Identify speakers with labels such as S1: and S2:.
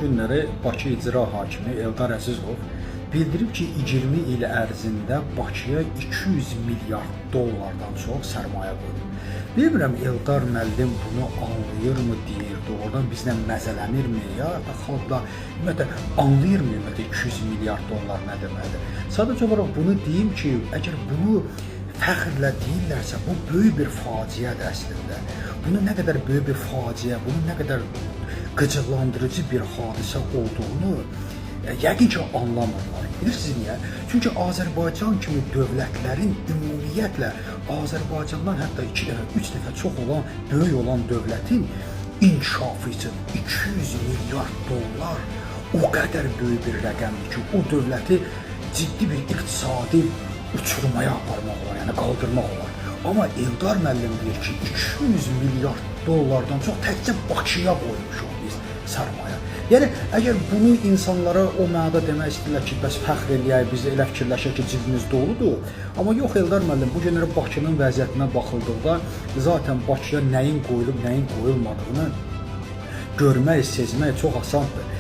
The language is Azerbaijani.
S1: günləri Bakı İcra Hakimi Eldar Əzizov bildirib ki, 20 il ərzində Bakıya 200 milyard dollardan çox sərmayə qoyulub. Bilmirəm Eldar müəllim bunu anlayırmı, deyir, doğrudan bizlə məzələnirmi, ya da xalqla ümumiyyətlə anlayırmı ümumiyyətlə 200 milyard dollar nə deməkdir? Sadəcə olaraq bunu deyim ki, əgər bunu fəxrlə deyirlərsə, bu böyük bir faciədir əslində. Bunun nə qədər böyük bir faciə, bunun nə qədər qıcıqlandırıcı bir hadisə olduğunu yəqin ki anlamırlar. Bilirsiniz niyə? Çünki Azərbaycan kimi dövlətlərin ümumiyyətlə Azərbaycandan hətta 2 dəfə, 3 dəfə çox olan, böyük olan dövlətin inkişafı üçün 200 milyard dollar o qədər böyük bir rəqəmdir ki, o dövləti ciddi bir iqtisadi uçurmaya aparmaq olar, yəni qaldırmaq olar. Amma Eldar müəllim deyir ki, 200 milyard dollardan çox təkcə Bakıya qoymuşuq biz sərmayə. Yəni əgər bunu insanlara o mənada demək istəyirlər ki, bəs fəxr eləyək, biz elə fikirləşək ki, cibimiz doludur. Amma yox Eldar müəllim, bu günləri Bakının vəziyyətinə baxıldıqda zaten Bakıya nəyin qoyulub, nəyin qoyulmadığını görmək, sezmək çox asandır.